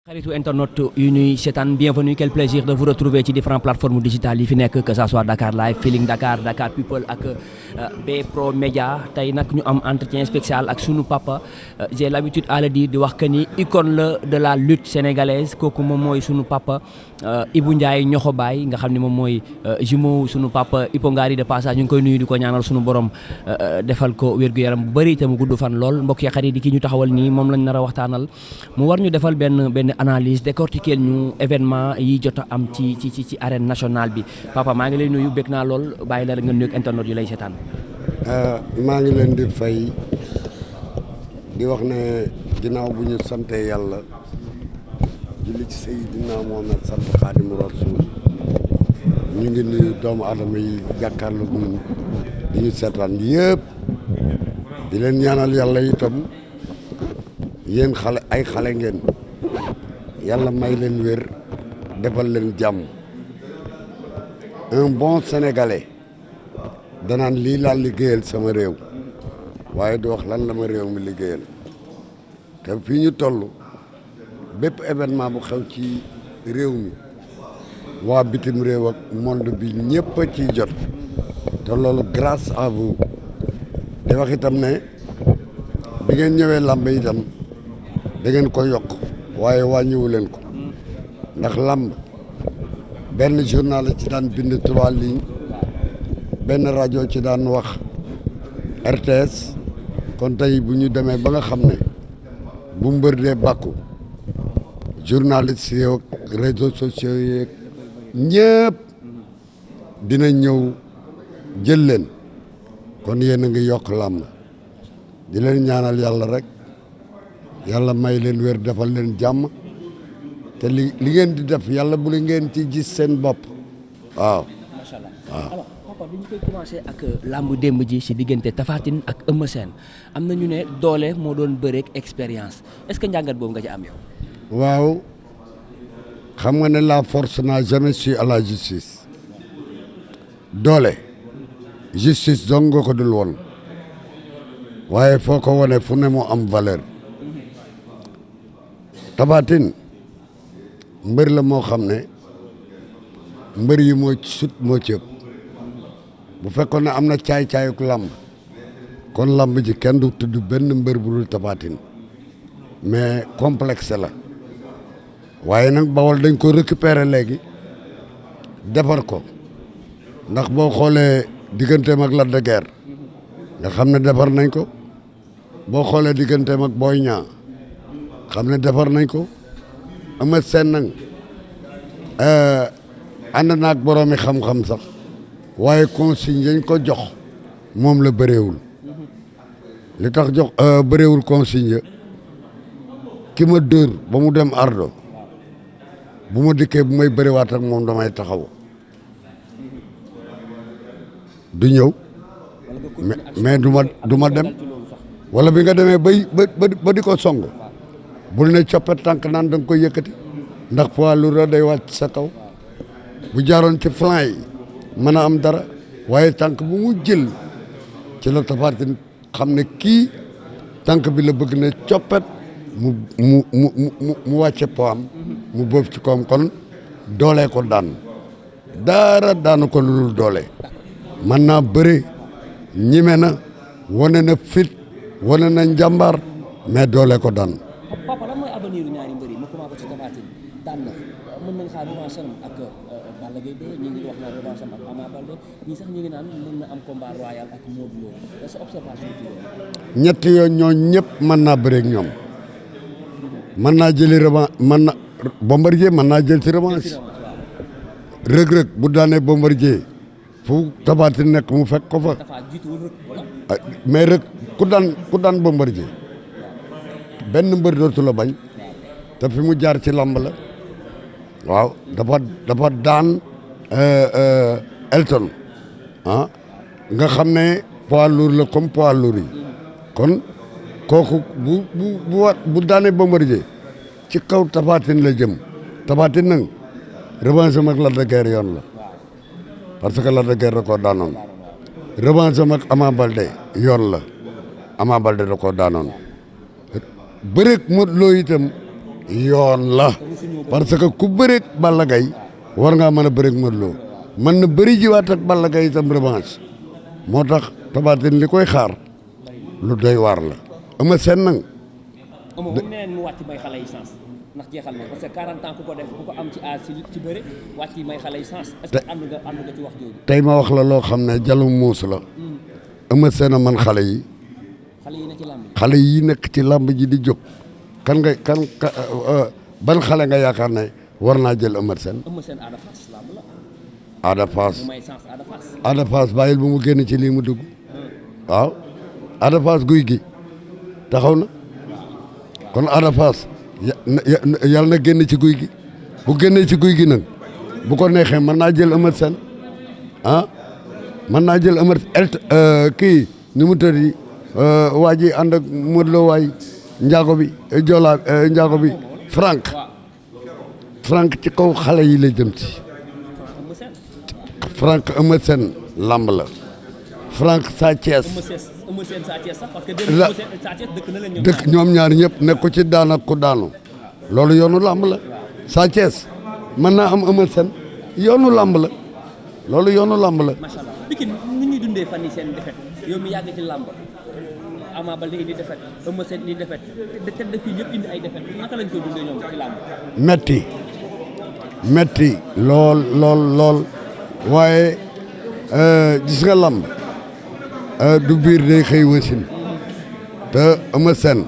xaritu internet yu ñuy seetaan bienvenue, quel plaisir de vous retrouver ci différentes plateformes digitales yi fi nekk, que ça soit Dakar Live, Feeling Dakar, Dakar People ak Bprod Média. Tey nag ñu am entretien spécial ak sunu papa. J'ai l'habitude à le dire di wax que ni icône la de la lutte sénégalaise. Kooku moom mooy sunu papa Ibou Ndiaye ñoxo baay nga xam ne moom mooy jumeau sunu papa Ipo Ngari. De passage ñu ngi koy nuyu di ko ñaanal sunu borom defal ko wér-gu-yaram bu bëri te mu gudd fan lool. mbokk yi xarit yi ki ñu taxawal nii moom lañ nar a waxtaanal mu war ñu defal benn analyse décortiquer ñu événement yi jot a am ci arène nationale bi. Papa maa ngi lay nuyu, bég naa lool, bàyyi la nga nuyu internet yu lay seetaan. maa ngi leen di fay di wax ne ginnaaw bu ñu sante yàlla julli ci Seydina Muhammad sant Xaadimu Rasuul, ñu ngi nuyu doomu aadama yi jàkkaarloog ñun di ñu seetaan yëpp, di leen ñaanal yàlla itam yéen xale ay xale ngeen, yàlla may leen wér defal leen jàmm. Un bon sénégalais danaan lii laa liggéeyal sama réew waaye du wax lan la ma réew mi liggéeyal. te fii ñu toll bépp événement bu xew ci réew mi waa bitim réew ak monde bi ñëpp a ciy jot, te loolu grâce à vous. di wax itam ne bi ngeen ñëwee làmb itam da ngeen ko yokk waaye wàññiwu leen ko, ndax làmb benn journal ci daan bind 3 lignes, benn rajo ci daan wax RTS. kon tey bu ñu demee ba nga xam ne bu mbër dee bàkku journaliste yeeg réseaux sociaux yeeg ñëpp dina ñëw jël leen, kon yéen a ngi yokk làmb. di leen ñaanal yàlla rek yàlla may leen wér defal leen jàmm, te li ngeen di def yàlla bu li ngeen ci gis seen bopp. waaw macha allah. waaw alors papa bi ñu koy commencé ak làmb démb ji si diggante Tapha Tine ak Eumeu Sène, am na ñu ne doole moo doon bëreek expérience, est-ce que njàngat boobu nga ci am yow. waaw xam nga ne la force n'a jamais su à la justice. doole justice dong nga ko dul woon, waaye foo ko wone fu ne moo am valeur. Tapha Tine mbër la moo xam ne mbër yi moo sut moo ci ëpp. bu fekkoon ne am na caay-caayuk làmb kon làmb ji kenn du tudd benn mbër bu dul Tapha Tine, mais complexe la. waaye nag Bawol dañ ko récupérer léegi defar ko, ndax boo xoolee digganteem ak Lac de Guiers nga xam ne defar nañ ko, boo xoolee digganteem ak Boy Niang xam ne defar nañ ko. Eumeu Sène nag ànd naag boroomi xam-xam sax, waaye consigne yañ ko jox moom la bëreewul. li tax jox bëreewul consigne ya ki ma dóor ba mu dem ardo bu ma dikkee bu may bëriwaat ak moom damay taxaw du ñëw, mais du ma dem. wala bi nga demee ba di ko song bul ne coppet tànk naan da nga koy yëkkati, ndax poids lourd day wàcc sa kaw. bu jaaroon ci flanc yi mën a am dara, waaye tànk bu mu jël ci la Tapha Tine xam ne kii tànk bi la bëgg ne coppet mu wàcce poids am mu boof ci koom. kon doolee ko daan, dara daanu ko lu dul doole. mën naa bëre, ñime na, wane na fit, wane na njàmbaar, mais doole ko daan. papa lan mooy avenir ñaari mbër yi ma commencé ci Tapha Tine daan na, mën nañ xaar revanche am ak Balla Gaye 2, ñi ngi wax naan revanche am ak Ama Baldé, ñii sax ñi ngi naan mën na am combat royal ak Modou Lo. sa observation ci loolu. ñett yooyu ñoo ñëpp mën naa bëreeg ñoom. mën naa jëli revanche, mën na Bombardier mën naa jël ci revanche. Reug bu daanee Bombardier fu Tapha Tine nekk mu fekk ko fa. mais Reug ku daan Bombardier benn mbër dootu la bañ, te fi mu jaar ci lamb la. waaw dafa daan Elton nga xam ne poids lourd la comme poids lourd yi. kon kooku bu daanee Bombardier ci kaw Tapha Tine la jëm. Tapha Tine nag revanche am ak Lac de Guiers yoon la, parce que Lac de Guiers da koo daanoon. revanche am ak Ama Baldé yoon la, Ama Baldé da koo daanoon. bëreeg Modou Lo itam yoon la parce que ku bëreeg Balla Gaye war ngaa mën a bëreeg Modou Lo mën na bëri jiwaat ak Balla Gaye itam revanche moo tax Tapha Tine li koy xaar lu doy waar la Eumeu Sène nag. Eumeu bu neen mu wàcc may xale yi sens ndax jeexal na parce que 40 ans ku ko def ku ko am ci âge ci bëre wàcc may xale yi sens. est-ce que ànd nga ci wax jooju. tey ma wax la loo xam ne jalum muus la. Eumeu Sène a man xale yi. xale yi nekk ci làmb ji di jóg. kan ban xale nga yaakaar ne war naa jël Eumeu Sène. Eumeu Sène Ada Fass làmb la. Ada Fass mu may sens Ada Fass. Ada Fass bàyyil bu mu génn ci lii mu dugg. waaw Ada Fass guy gi taxaw na kon Ada Fass yàlla na génn ci guy gi bu génnee ci guy gi nag bu ko neexee mën naa jël Eumeu Sène mën naa jël Eumeu kii ni mu tëddi waa ji ànd ak Modou Lo waay njaago bi Jola njaago bi Frank ci kaw xale yi lay jëm ci Frank Eumeu Sène lamb la Frank Sa Thiès dëkk ñoom ñaar ñëpp nekk ko ci daan ak ku daanu loolu yoonu lamb la Sa Thiès mën naa am Eumeu Sène yoonu lamb la loolu yoonu lamb la. macha allah Pikine nu ñuy dundee fan yi seen defet yow mi yàgg ci lamb Ama Baldé indi defet Eumeu Sène indi defet te de fii ñëpp indi ay defet naka lañ koy dundee ñoom ci lamb. metti lool waaye gis nga lamb du biir day xëy wasin te Eumeu Sène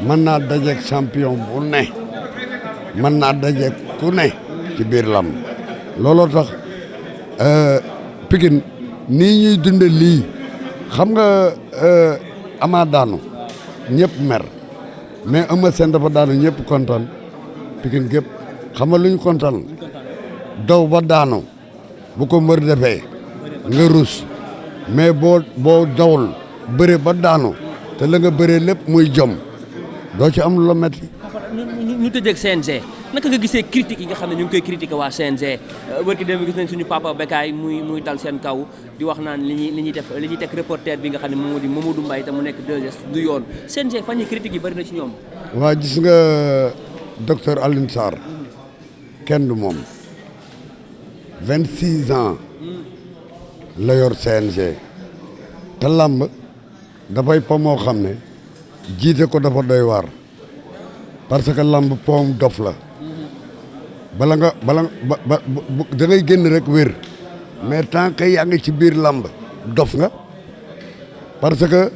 mën naa dajeek champion bu ne mën naa dajeek ku ne ci biir lamb looloo tax Pikine nii ñuy dunde lii xam nga Ama daanu ñëpp mer mais Eumeu Sène dafa daanu ñëpp kontaan Pikine gépp xam nga lu ñu kontaan daw ba daanu bu ko mbër defee nga rus mais boo dawul bëre ba daanu te la nga bëree lépp muy jom doo ci am lu la metti. ñu tëjee ak CNG naka nga gisee critiques yi nga xam ne ñu ngi koy critiquer waa CNG barki dem gis nañ suñu papa Bekaay muy dal seen kaw di wax naan li ñuy teg reporter bi nga xam ne moo di Mamadou Mbaye te mu nekk 2S du yoon CNG fan yi critiques yi bëri na ci ñoom. waa gis nga docteur Alioune Sarr kenn du moom 26 ans la yor CNG te làmb dafay po moo xam ne jiite ko dafa doy waar parce que làmb poom dof la bala nga da ngay génn rek wér mais tant que yaa ngi ci biir làmb dof nga parce que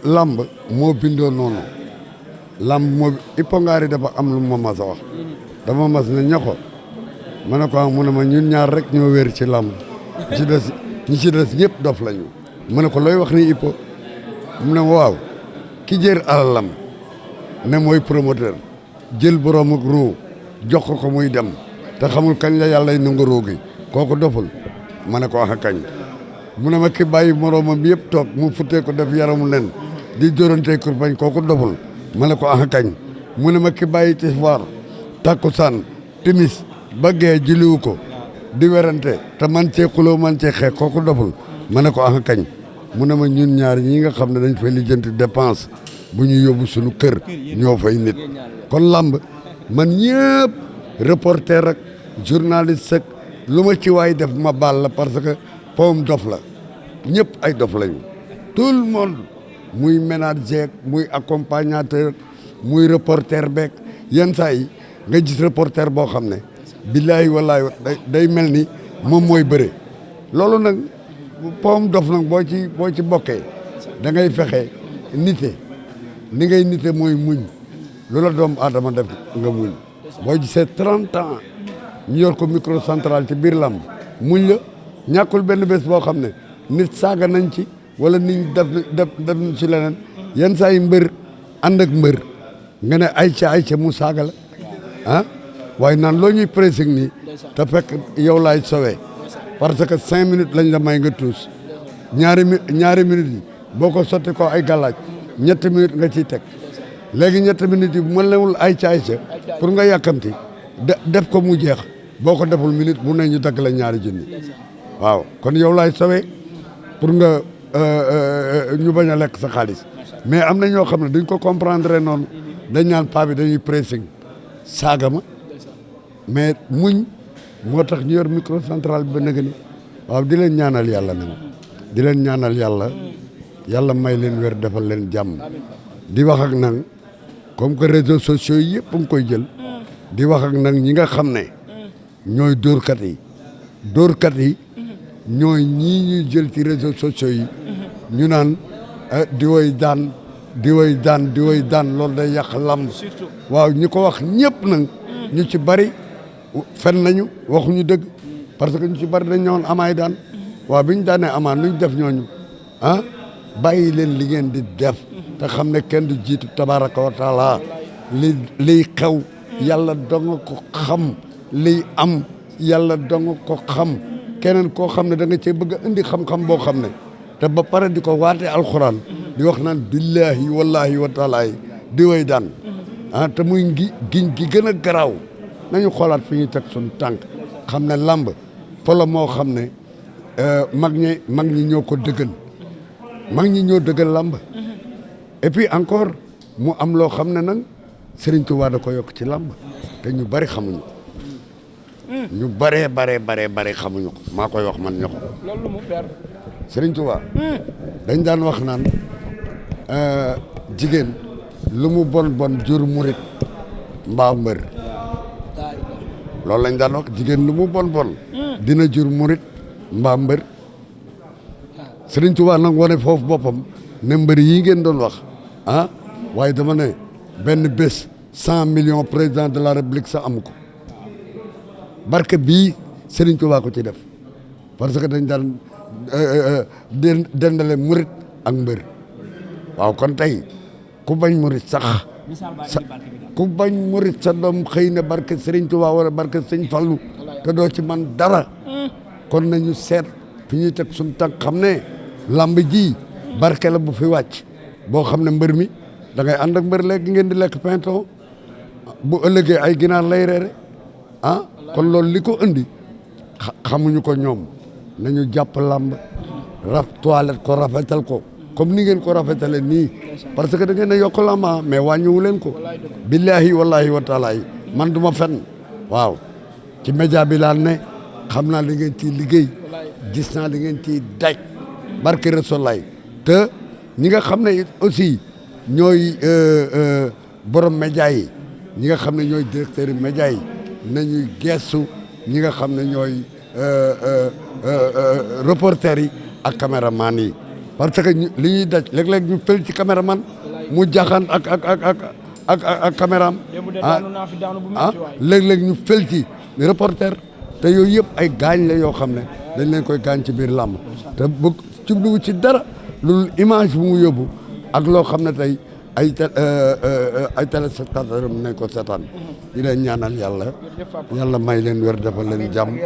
làmb moo bindoo noonu làmb moo Ipongaari dafa am lu ma mas a wax dama mas ne ñaxo ma ne ko mu ne ma ñun ñaar rek ñoo wér ci làmb ñi ci des ñëpp dof lañu ma ne ko looy wax ni Ipo mu ne waaw ki jër alalam ne mooy promoteur jël borom ak ruu jox ko muy dem te xamul kañ la yàlla nangu ruu gi kooku doful ma ne ko wax kañ mu ne ma ki bàyyi moroomam yëpp toog mu futtee ko def yaramu nen di dóorante kurbañ kooku doful ma ne ko wax kañ mu ne ma ki bàyyi tisbaar takkusaan timis ba gee jiliwu ko di werante te man cee xuloo man cee xeex kooku doful ma ne ko wax kañ mu ne ma ñun ñaar ñi nga xam ne dañ fay lijjanti dépense bu ñu yóbbu suñu kër ñoo fay nit kon làmb man ñëpp reporter ak journaliste ak lu ma ci waay def ma baal la parce que powum dof la ñëpp ay dof lañu tout le monde muy ménager muy accompagnateur muy reporter beeg yenn saa yi nga gis reporter boo xam ne billaahi wallaahi day mel ni moom mooy bëre loolu nag powum dof nag boo ci bokkee da ngay fexe nite ni ngay nite mooy muñ loola doomu aadama def nga muñ boo gisee 30 ans ñu yor ko micro central ci biir làmb muñ la ñàkkul benn bés boo xam ne nit saaga nañ ci wala nit def nañ ci leneen yenn saa yi mbër ànd ak mbër nga ne ayca mu saaga la ah waaye naan loo ñuy pressing nii te fekk yow laay sowee parce que 5 minutes lañ la may nga tuus ñaari minutes yi boo ko sotti ko ay galaaj 7 minutes nga ciy teg léegi 7 minutes yi bu ma lewul ayca pour nga yàkkamti def ko mu jeex boo ko deful minute bu ne ñu dagg la ñaari junni waaw kon yow laay sowee pour nga ñu bañ a lekk sa xaalis mais am na ñoo xam ne duñ ko comprendre noonu dañ naan paa bi dañuy pressing saaga ma mais muñ moo tax ñu yor microcentral bi ba nëgë ni waaw di leen ñaanal yàlla nag di leen ñaanal yàlla may leen wér defal leen jàmm di wax ak nag comme que réseaux sociaux yi yëpp a ngi koy jël di wax ak nag ñi nga xam ne ñooy dóorkat yi ñooy ñii ñuy jël ci réseaux sociaux yi ñu naan di way daan loolu day yàq lamb waaw ñi ko wax ñëpp nag ñu ci bari fen nañu waxuñu dëgg parce que ñu ci bari dañ ñëwoon amaay daan waaw bi ñu daanee amaan lu ñu def ñooñu bàyyi leen li ngeen di def te xam ne kenn du jiitu tabaraka wa taala liy xew yàlla dong ko xam liy am yàlla dong ko xam keneen koo xam ne da nga cee bëgg a indi xam-xam boo xam ne te ba pare di ko waatee alxuraan di wax naan billahi wallahi wa taala di way daan te muy giñ gi gën a garaaw nañu xoolaat fi ñuy teg suñu tànk xam ne lamb polo moo xam ne mag ñi ñoo ko dëggal mag ñi ñoo dëggal lamb et puis encore mu am loo xam ne nag Serigne Touba da ko yokk ci lamb te ñu bari xamuñu ko ñu bare xamuñu ko maa koy wax man ño ko loolu mu père Serigne Touba dañ daan wax naan jigéen lu mu bon jur murit mbaa mbër loolu lañ daan wax jigéen lu mu bon dina jur murit mbaa mbër Serigne Touba nag wane foofu boppam ne mbër yi ngeen doon wax waaye dama ne benn bés 100 millions président de la république sa am ko barke bii Serigne Touba ko ci def parce que dañ daan dendale murit ak mbër waaw kon tey ku bañ murit sax ku bañ murit sa doom xëy na barke Serigne Touba wala barke Sëñ Fallu te doo ci man dara kon nañu seet fi ñuy teg suñu tànk xam ne lamb ji barke la bu fi wàcc boo xam ne mbër mi da ngay ànd ak mbër léegi ngeen di lekk pinton bu ëllëgee ay ginaar lay reere kon loolu li ko indi xamuñu ko ñoom nañu jàpp lamb toilette ko rafetal ko comme ni ngeen ko rafetale nii parce que da ngeen a yokk lamb mais wàññiwu leen ko billahi wallahi wa taala man du ma fen waaw ci média bi laa ne xam naa li ngeen ciy liggéey gis naa li ngeen ciy daj barke Rasulaay te ñi nga xam ne aussi ñooy borom média yi ñi nga xam ne ñooy directeur yi média yi nañuy gestu ñi nga xam ne ñooy reporter yi ak caméraman yi parce que li ñuy daj léeg-léeg ñu fël ci caméraman mu jaxaan ak caméram léeg-léeg ñu fël ci reporter te yooyu yëpp ay gaañ la yoo xam ne dañ leen koy gaañ ci biir làmb te bëgg jubluwu ci dara loolu image bu mu yóbbu ak loo xam ne tey ay téléspectateur nañ ko seetaan di leen ñaanal yàlla may leen wér defal leen jàmm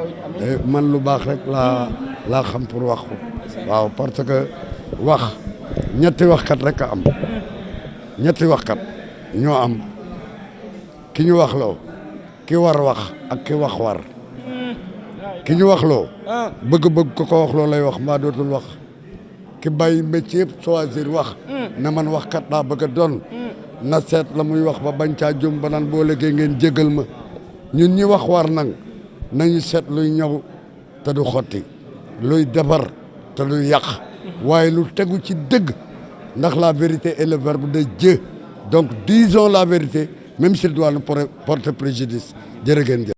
man lu baax rek laa xam pour wax ko waaw parce que wax ñetti waxkat rek a am ñetti waxkat ñoo am ki ñu wax loo ki war wax ak ki wax war ki ñu wax loo bëgg ko wax loo lay wax mbaa dootul wax ki bàyyi métier yëpp choisir wax na man waxkat laa bëgg a doon na seet la muy wax ba bañ caa jum ba naan boo léegi ngeen jégal ma ñun ñi wax war nag nañu seet luy ñëw te du xotti luy defar te du yàq waaye lu tegu ci dëgg ndax la vérité est le verbe de Dieu donc disons la vérité même s'il doit nous porter préjudice jërë ngeen jëf